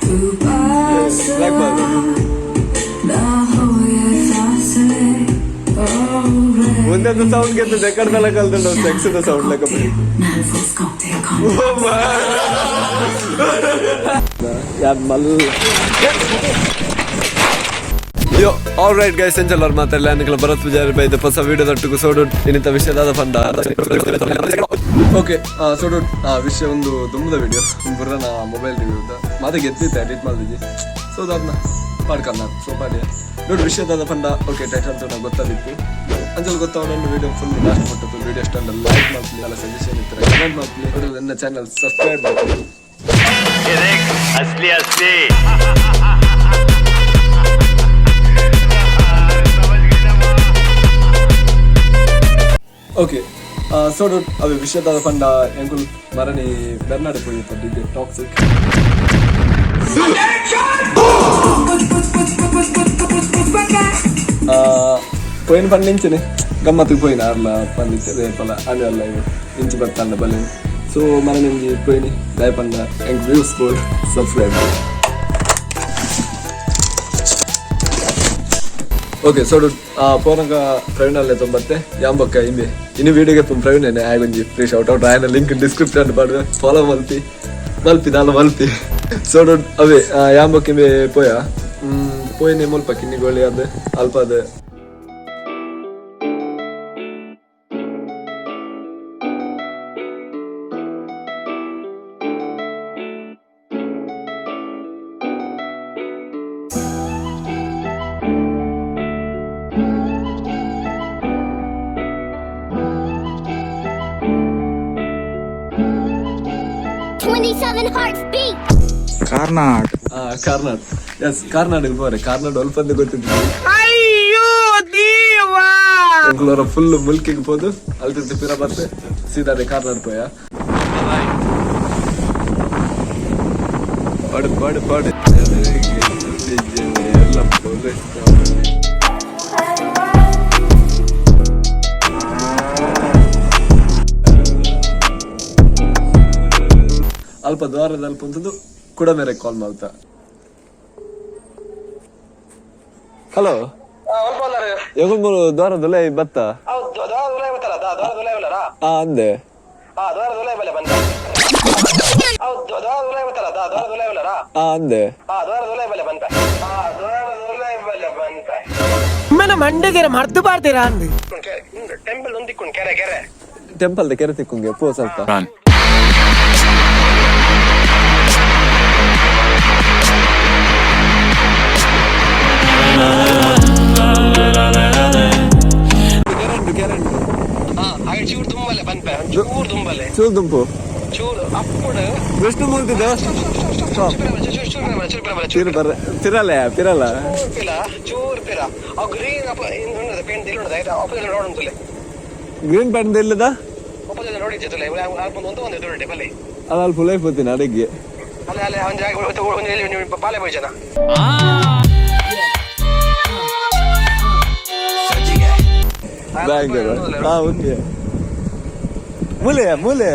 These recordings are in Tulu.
Black ball. ಮುಂದೆ ಸೌಂಡ್ ಗೆದ್ದು ಡೆಕ್ಕಡ್ದಲ್ಲ ಕಲ್ತುಂಡು, ಸೆಕ್ಸ್ ಸೌಂಡ್ ಲೆಕ್ಕ. ಯಾರ್ ಮಲ್ ಯೋ. ಆಲ್ ರೈಟ್ ಗೈಸ್, ಎಂಚಲ್ ಅವ್ರು ಮಾತಾಡಲ್ಲ ಅನ್ನಿಕಲ ಭರತ್ ಪೂಜಾರಿ ಬೈದ ಹೊಸ ವಿಡಿಯೋ ದೊಟ್ಟುಗು. ಸೋಡು ಇನ್ನಿತ ವಿಷಯದಾದ ಫಂಡ. ಓಕೆ, ಸೋಡು ವಿಷಯ ಒಂದು ದುಂಬದ ವಿಡಿಯೋ ಬುರ್ರನ ಮೊಬೈಲ್ ರಿವ್ಯೂ ಮಾತೆ ಗೆದ್ದಿತ್ತೆ, ಎಡಿಟ್ ಮಾಡಿದ್ವಿ. ಸೊ ಅದನ್ನ ಪಾಡ್ಕಂದ. ಸೊ ಪಾಡಿ ನೋಡಿ ವಿಷಯದಾದ ಫಂಡ. ಓಕೆ, ಟೈಟಲ್ ಅಂತ ಗೊತ್ತಾದಿತ್ತು ಅಂಚಲ್ ಗೊತ್ತಾವ. ನನ್ನ ವಿಡಿಯೋ ಫುಲ್ ಲಾಸ್ಟ್ ಕೊಟ್ಟದ್ದು. ವಿಡಿಯೋ ಇಷ್ಟ ಲೈಕ್ ಮಾಡ್ಲಿ, ಅಲ್ಲ ಸಜೆಷನ್ ಇರ್ತಾರೆ ಕಮೆಂಟ್ ಮಾಡ್ಲಿ, ನನ್ನ ಚಾನಲ್ ಸಬ್ಸ್ಕ್ರೈಬ್ ಮಾಡ್ಲಿ. असली असली. ಓಕೆ, ಸೊ ಅವೆ ವಿಷಯದಾದ ಫಂಡ, ಎಂಕುಲ್ ಮರಣಿ ಬೆರ್ನಾಡ್ ಪೋಯಿತ್ತ ಡಿಜೆ ಟಾಕ್ಸಿಕ್. ಪೋಯಿನ ಪಂಡ ಇಂಚಿನೆ ಗಮ್ಮತ್ತಿಗೆ ಪೋಯಿನ. ಅರ್ಲ ಪಂದಿತ್ತೆ ರೇಪಲ ಅಲ್ಲ ಅಲ್ಲ ಇವು ಇಂಚಿ ಬತ್ತಂಡ ಬಲೆ. ಸೊ ಮರಣಿ ಇಂಜಿ ಪೋಯಿನಿ ದಾಯ ಪಂಡ ಎಂಕ್ ವ್ಯೂಸ್ ಬೋರ್ಡ್ ಸಬ್ಸ್ಕ್ರೈಬ್. ಓಕೆ, ಸೊ ಪೋನಗ ಪ್ರವೀಣ್ ಅಲ್ಲೇ ತೊಂಬತ್ತೆ ಯಾಂಬೊಕ್ಕ ಇಂಬೆ ಇನ್ನು ವಿಡಿಯೋಗೆ ಪ್ರವೀಣ್ ಆಗೊಂಜಿ ಫ್ರೀ ಶೌಟ್ ಔಟ್. ಆಯನ ಲಿಂಕ್ ಡಿಸ್ಕ್ರಿಪ್ಷನ್ ಪಾಡ್ವೆ, ಫಾಲೋ ಮಲ್ಪಿ ಮಲ್ಪಿ ದಾಲ ಮಲ್ಪಿ. ಸೊ ಅವೇ ಯಾಂಬೊಕ್ಕ ಇಂಬೆ ಪೋಯ ಪೋಯಿನೆ ಮುಲ್ಪ ಕಿನ್ನಿಗೋಳಿ ಅದು ಅಲ್ಪ ಅದು. 27 hearts beat. Karnad. Karnad, S, ಕಾರ್ನಾಡ್ಗೆ ಪೋರೆ. Karnad ಅಲ್ಪಂದು ಗೊತ್ತಿದ್ದು. ಎಂಕ್ಲೋರ ಫುಲ್ ಮುಲ್ಕಿಗೆ ಪೋದು ಅಲ್ತಿದ್ದು ಪಿರ ಬತ್ತೆ ಸೀದಾದೆ ಕಾರ್ನಾಡ್ ಪೋಯ. ಪಾಡು ಪಾಡು ಪಾಡು ಎಲ್ಲ ಪೊಲೀಸ್. ಅಲ್ಪ ದ್ವಾರದ ಅಲ್ಪ ಅಂತದ್ದು ಕೂಡ ಮೇರೆ ಕಾಲ್ ಮಾಡ್ತಾ. ಹಲೋ, ಯಾವಾಗ ದ್ವಾರದಲ್ಲ ಬತ್ತ? ಆ ಅಂದೆ. ಆ ಅಂದೆ. మన ಮಂಡಗೆರ ಮರ್ದು ಬಾರ್ದಿರಾ ಅಂದು. ಟೆಂಪಲ್ ಒಂದಿಕ್ಕೊಂಡು ಕೆರೆ ಕೆರೆ. ಟೆಂಪಲ್ ಕೆರೆ ತಿಕ್ಕುಂಗೆ ಪೋ ಸ್ವಲ್ಪ. ಕೆರೆಂಡು ಕೆರೆಂಡು. ಹಾಗೆ ಚೂರು ತುಂಬಲೆ ಬಂದ್ಪೆ, ಚೂರು ತುಂಬಲೆ. ಚೂರು ದುಂಪು. ಚೂರು ಅಪ್ಪುಡು. ವಿಷ್ಣುಮೂರ್ತಿ ದೇವಸ್ಥಾನ. ಚೂರು. ತಿರು ಬರ್ರ ತಿರಲ್ಲ ತಿರಲ್ಲ. ಪಿಲ ಚೂರು ಪಿರ ಅವು ಗ್ರೀನ್ ಅಪ್ಪ ಉಂಡದ ಪೇಂಟ್ ಇಲ್ಲಿ ಉಂಡದ ಆಯ್ತಾ? ಅಪ್ಪದಲ್ಲಿ ನೋಡೋಣ ತುಲೆ. ಗ್ರೀನ್ ಪ್ಯಾಂಟ್ ಇಲ್ಲದ. ಅಪ್ಪದಲ್ಲಿ ನೋಡಿದ್ದೆ ತುಲೆ, ಒಂದು ಒಂದು ಒಂದು ದೊಡ್ಡ ಬಲ್ಲಿ. ಅದು ಅಲ್ಲಿ ಫುಲ್ ಹೋಗ್ತೀನಿ ಅಡಿಗೆ. ಅಲ್ಲೇ ಅಲ್ಲೇ ಒಂದು ಜಾಗ ಒಂದು ಎಲ್ಲಿ ನೀವು ಪಾಲೆ ಬೋಯ್ಜನ. ಬ್ಯಾಂಕ್. ಹಾ, ಓಕೆ. ಮೂಲೆ ಮೂಲೆ.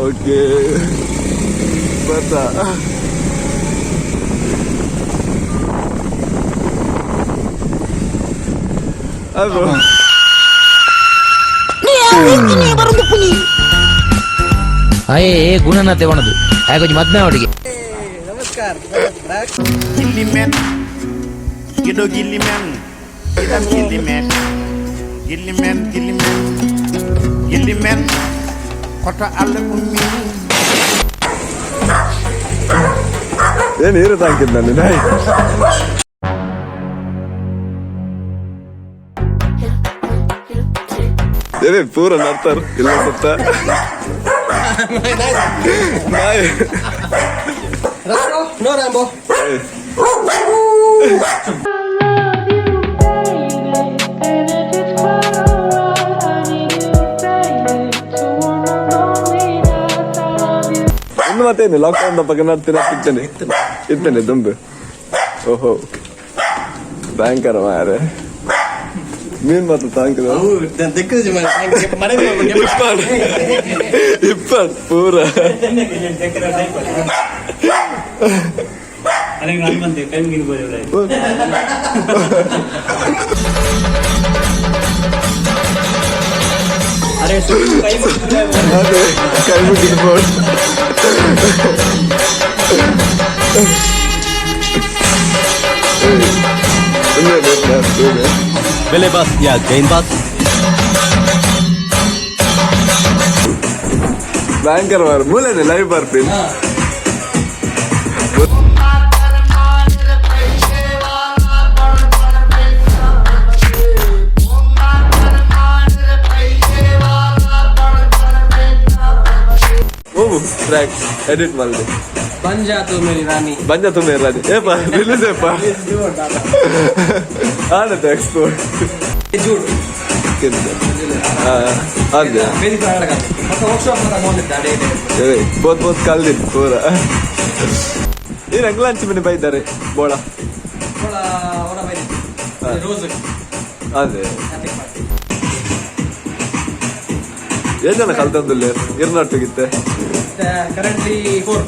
ಓಕೆ, ಬರ್ತಾ. ಅದು ಅಯ್ಯೇ ಗುಣನ ತೆವಣದು ಆಗೊಂಜಿ ಮದ್ಮೆ ಅವಡಿಗೆ. Gilli men, giɗo gilli men, giɗam gilli men, gilli men, gilli men, gilli men, koto Allah ummi. ಏನು ನೀರು ತಾಕಿದ್ ನಾನು ನಾಯಿ. ಏನೇ ಪೂರ ನಡ್ತಾರ ಇಲ್ಲ ಸುತ್ತ ನಾಯಿ. No Rambo. ಇನ್ನು ಮತ್ತೇನು ಲಾಕ್ಡೌನ್ ಪಕ್ಕ ನಡ್ತೀರ ಇತ್ತೇನೆ ಇತ್ತೇನೆ ದುಂಬು. ಓಹೋ, ಭಯಂಕರ ಮಾರೆ. ಮೀನ್ ಮಾತ್ರ ತಾಂಕದ ಇಪ್ಪತ್ತು ಪೂರ. ಅದೇ ಕೈ ಮುಗಿದು ಬೋರ್ಡ್. ಬೆಲೆ boss yeah Jain boss. Banker bar ಮೂಲನೆ live ಬರ್ತೀನಿ. ಓ ಟ್ರ್ಯಾಕ್ ಎಡಿಟ್ ಮಾಡಿದೆ. ಬಂಜಾ ತು ಮೇರಿ ರಾಣಿ. ಬಂಜ ತುಂಬ ಇರಲಿ ಏಪ ರಿಲೀಸ್ ಏಪ ಆನಂದ ಎಕ್ಸ್ಪೋರ್ಟ್. ಜೂಡ್. ಅದೇ. ಮತ್ತೆ ವರ್ಕ್ಶಾಪ್ ಮತ್ತೆ. ಬೋತ್ ಬೋತ್ ಕಲ್ದಿನ್ ಪೂರ. ಈ ರಂಗ್ಲಾಂಚಿ ಮನೆ ಬೈತಾರೆ ಬೋಳ. ರೋಸ್. ಅದೇ ಎಷ್ಟು ಜನ ಕಲ್ತಂದುಲ್ಲ ಇರ್ನೊಟ್ಟಿಗಿತ್ತೆ? Currently 4.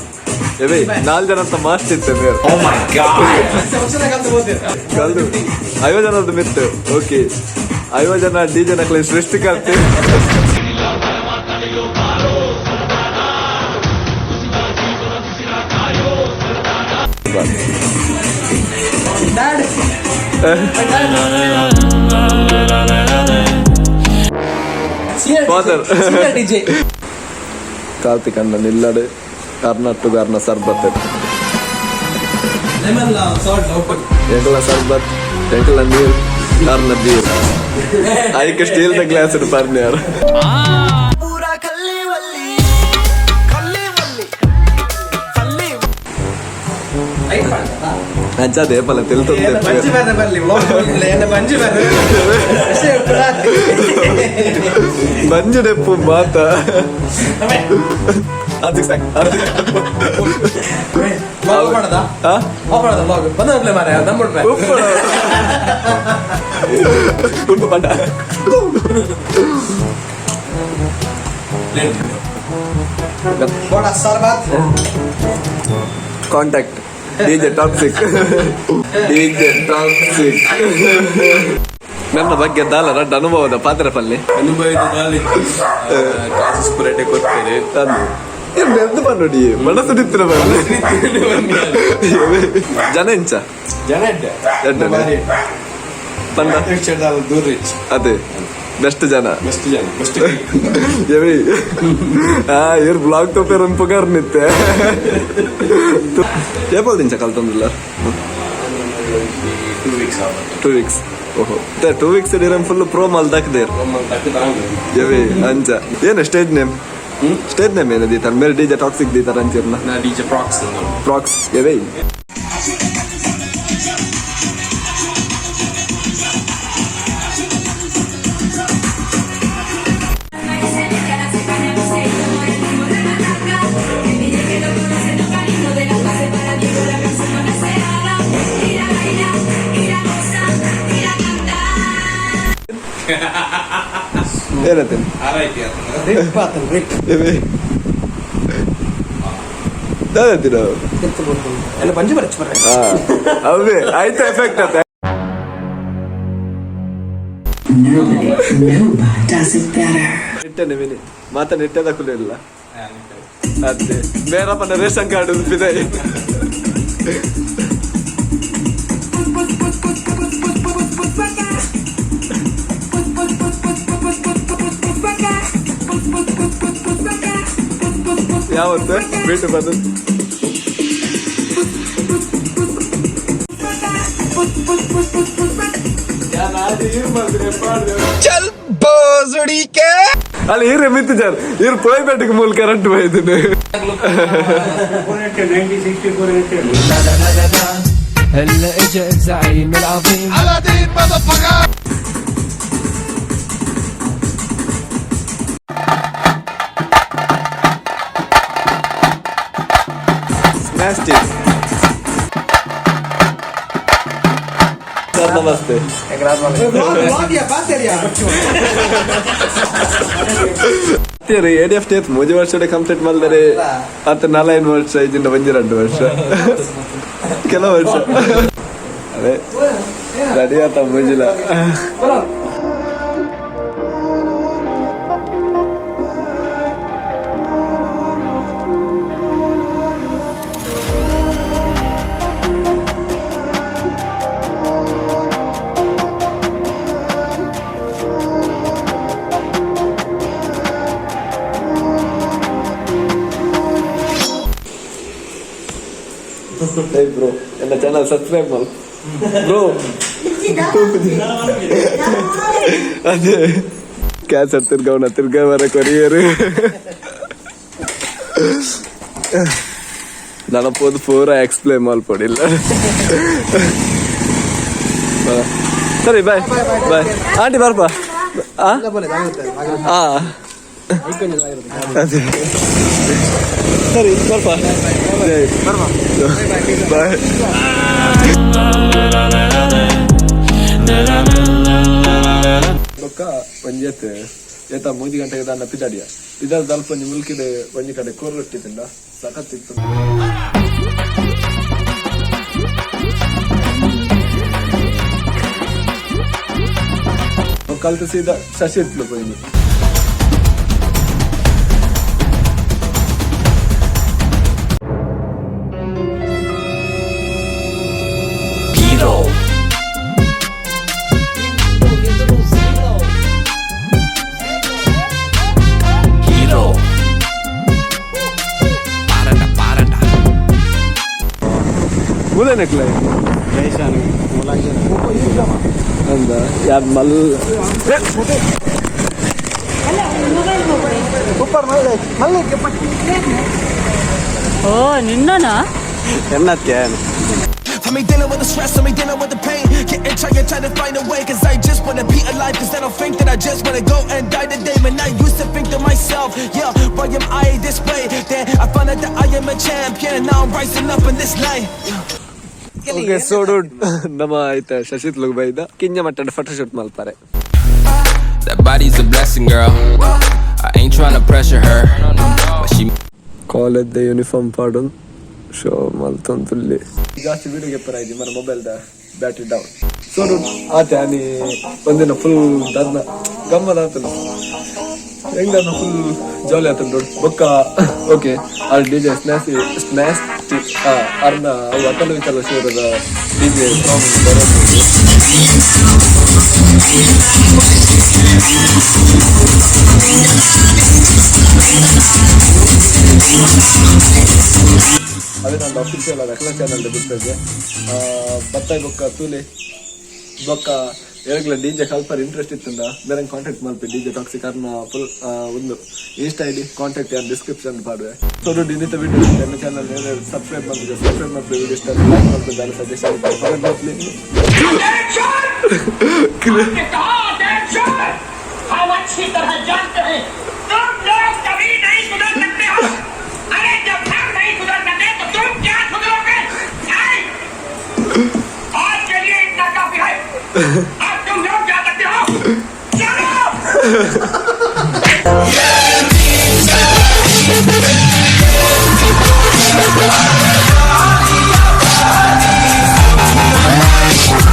ಎವೆ ನಾಲ್ಕು ಜನ ಅಂತ ಮಾಸ್ಟ್ ಇತ್ತೆ ಬೇರೆ. ಕಲ್ದು ಐವ ಜನದ್ದು ಮಿತ್ತು. ಓಕೆ, ಐವ ಜನ ಡಿ ಜನ ಸೃಷ್ಟಿ ಕಲ್ತಿ. Father. ಡಿಜೆ. ಕಾರ್ತಿಕ್ ಅಣ್ಣ ನಿಲ್ಲಡು ಕರ್ನಾಟಕ ಅರ್ನ ಸರ್ಬತ್. Lemon salt open. ಎಂಕಲ ಸರ್ಬತ್, ಎಂಕಲ ನೀರ್, ಅರ್ನ beer. Hike steel the glass ಪರ್ನಿಯರ್. ಅಂಚಾದೆ ಪಲ್ಲ ಬಂಜಿ ತಿಳ್ತೊಂದು. ಬೇರೆ ಬರ್ಲಿ ಎನ್ನ ಬಂಜಿ ಬೇರೆ. ಬಂಜುಡೆಪ್ಪು ಮಾತ ಅದಕ್ಕೆ ಸಾಕು. ಲಾಗ್ ಮಾಡದ? ಆ? ಆಫ್ ಮಾಡದ ಲಾಗ್ ಬಂದ ಮಾರೆ ನಂಬಿಟ್ರೆ. ಉಪ್ಪು ಉಪ್ಪು ಪಂಡ. ಬೋಡ sharbat. Contact DJ toxic, DJ toxic. ನನ್ನ ಬಗ್ಗೆ ದಾಲ ರಡ್ಡ ಅನುಭವದ ಪಾತ್ರ ಪಲ್ಲೆ. ಅನುಭವದ ಕಾಸು ಸ್ಪ್ರೆಡ್ ಕೊಡ್ತೇನೆ. ಅದು ಏನ್ ಬೆಂದು ನೋಡಿ ಮನಸ್ಸು ನಿತ್ತಿನ ಬನ್ನಿ ಜನ ಎಂಚ? ಜನ. ಎಡ್ಡೆ. ಪಂಡ. ದೂರ ರಿಚ್. ಅದೇ ಬೆಸ್ಟ್ ಜನ. ಬೆಸ್ಟ್ ಜನ, ಬೆಸ್ಟ್. ಎವಿ ಆ ಇವ್ರ ಬ್ಲಾಗ್ ತೋಪೇರ್ ಒಂದು ಪುಗಾರ್ ನಿತ್ತೆ. ಏಪಲ್ ದಿಂಚ ಕಲ್ತೊಂದಿಲ್ಲ? 2 ವೀಕ್ಸ್. 2 ವೀಕ್ಸ್. ಓಹೋ, 2 ವೀಕ್ಸ್ ಇಡೀ ಫುಲ್ ಪ್ರೋ ಮಾಲ್ ದಾಕದೇರ್. ಎವಿ ಅಂಚ ಏನು stage name? Stage name ಏನು ದೀತಾರ ಮೇರೆ? ಡಿಜೆ ಟಾಕ್ಸಿಕ್ ದೀತಾರ ಅಂಚಿರ್ನ? ನಾ ಡಿಜೆ ಪ್ರಾಕ್ಸ್. ಪ್ರಾಕ್ಸ್ ಎವೆ. ಏನಂತೀನಿ? ರಿಪ್ ಆತನ್ ರಿಪ್. ಎವೆ ದಾದಂತಿನ. ಎಲ್ಲ ಬಂಜಿ ಬರಚ್ ಬರ್ರೆ. ಅವೇ ಆಯ್ತು ಎಫೆಕ್ಟ್ ಆತ. Nobody, nobody does it better. ನಿಟ್ಟನೆ ಮಿನಿ ಮಾತ ನಿಟ್ಟದ ಕುಲಿಲ್ಲ ಅದೇ ಮೇರಪ್ಪನ ರೇಷನ್ ಕಾರ್ಡ್ ಬಿದೆ. ಯಾವತ್ತು ಬಿಟ್ಟು ಬಂದು ಅಲ್ಲಿ ಈರೆ ಮಿತ್ತು ಜಾರ್ ಇರ್ ಪೋಯ್ಪೇಟೆಗೆ ಮೂಲ ಕರೆಂಟ್ ಹೋಯ್ತೀನಿ. هلا اجا الزعيم العظيم. ಸ್ಮ್ಯಾಶ್. ನಮಸ್ತೆ. ಎ ಡಿ ಎಫ್ ಟಿ ಮೂಜಿ ವರ್ಷ ಕಂಪ್ಲೀಟ್ ಮಾಡಿದರೆ ಅತ್ತ ನಾಲ್ಕು ವರ್ಷ ಇದ್ದಿಂದ ಒಂಜಿ 2 ವರ್ಷ ಕೆಲವು ವರ್ಷ ಅದೇ ರೆಡಿ ಆತ ಮುಜಿಲ. ಬ್ರೋ, ಎಲ್ಲ ಚಾನಲ್ ಸಬ್ಸ್ಕ್ರೈಬ್ ಮಾಡು ಬ್ರೋ. ಅದೇ ಕ್ಯಾನ್ಸರ್ ತಿರ್ಗವನ ತಿರ್ಗ ಬರ ಕೊರಿಯರು ನನಪೋದು ಪೂರ ಎಕ್ಸ್ಪ್ಲೇನ್ ಮಲ್ಪೊಡಿಲ್ಲ. ಸರಿ, ಬಾಯ್ ಬಾಯ್ ಆಂಟಿ, ಬರ್ಪ. ಅದೇ ಸರಿ, ಬರ್ಪ. ಬಾಯ್. ಬೊಕ್ಕ ಒಂಜಿ ಏತ್ ಏತ 3 ಗಂಟೆಗೆ ದಾನ್ನ ಪಿದಾಡಿಯ ಪಿದಾದ ಅಲ್ಪ ಒಂಜಿ ಮುಲ್ಕಿಡ್ ಒಂಜಿ ಕಡೆ ಕೋರು ರೊಟ್ಟಿ ತಿಂದ ಸಖತ್ ಇತ್ತು. ಕಲ್ತು ಸೀದಾ ಶಶಿ ಇತ್ಲು ಪೋಯಿನಿ. ಮೂಲೆ ನೆಕ್ಲೆ ಅಂದ ಯಾರು ಮಲ್. ಓ ನಿನ್ನನಾ? ಎನ್ನತ್ತೆ. I me dealing with the stress, I'm me dealing with the pain. Getting trying, trying to find a way. Cause I just wanna be alive. Cause I don't think that I just wanna go and die today. Man, I used to think to myself, yeah, why am I this way? Then I found out that I am a champion. Now I'm rising up in this life. Okay, so dude, ನಮ್ಮ ಆಯ್ತ ಶಶಿತ್ಲುಗ್ ಬೈದ ಕಿಂಜ ಮಟ್ಟದ photoshoot ಮಲ್ಪಾರೆ. That body's a blessing, girl. I ain't tryna pressure her, but she college uniform ಪಾಡೊಂದು show ಮಲ್ತೊಂದುಲ್ಲೆ. ಜಾಸ್ತಿ ವಿಡಿಯೋ ಗೆಪ್ಪರ ಆಯ್ತು ಮರ mobile the battery down. So ಆತೆ ಅನಿ ಒಂದಿನ ಫುಲ್ ದನ್ನ ಗಮ್ಮದ ಆತನು ಹೆಂಗ ಫುಲ್ ಜಾಲಿ ಆತನ ದೊಡ್ಡ ಬೊಕ್ಕ. ಓಕೆ, ಅಲ್ಲಿ ಡಿ ಜೆ ಸ್ನ್ಯಾಸಿ ಸ್ನ್ಯಾಸ್ಟಿ ಅರ್ನ ಅವು ಅಟಲ್ ವಿಚಲ ಶೂರದ ಡಿ ಜೆ ಸಾಂಗ್ ಬರೋದು. ಅದೇ ನಂದು ಅಫಿಷಿಯಲ್ ಆದ ಅಖಿಲ ಚಾನಲ್ ಬಿಡ್ತದೆ. ಬತ್ತಾಯಿ ಬೊಕ್ಕ ತೂಲೆ. ಬೊಕ್ಕ ಏರೆಗ್ಲ ಡಿ ಜೆ ಕಲ್ಪರ್ ಇಂಟ್ರೆಸ್ಟ್ ಇತ್ತಂದ ಬೇರೆ ಕಾಂಟ್ಯಾಕ್ಟ್ ಮಲ್ಪಿ. ಡಿ ಜೆ ಟಾಕ್ಸಿಕ್ ಅರ್ನ ಫುಲ್ ಒಂದು ಇನ್ಸ್ಟಾ ಐಡಿ ಕಾಂಟ್ಯಾಕ್ಟ್ ಯಾನ್ ಡಿಸ್ಕ್ರಿಪ್ಷನ್ ಪಾಡುವೆ. ಸೊ ದುಡ್ಡು ಇನ್ನಿತ ವಿಡಿಯೋ ನನ್ನ ಚಾನಲ್ ಸಬ್ಸ್ಕ್ರೈಬ್ ಮಾಡ್ತಿದ್ದೆ, ಸಬ್ಸ್ಕ್ರೈಬ್ ಮಾಡ್ತೀವಿ. ವಿಡಿಯೋ ಇಷ್ಟ ಲೈಕ್ ಮಾಡ್ತಿದ್ದೆ, ಸಜೆಷನ್ ಕಮೆಂಟ್ ಮಾಡ್ಲಿ. हम अच्छी तरह जानते हैं, तुम लोग कभी नहीं सुधर सकते हो। अरे, जब हम नहीं सुधर सके तो तुम क्या सुधरोगे? आई! आज के लिए इतना काफी है। अब तुम लोग जा सकते हो। चलो।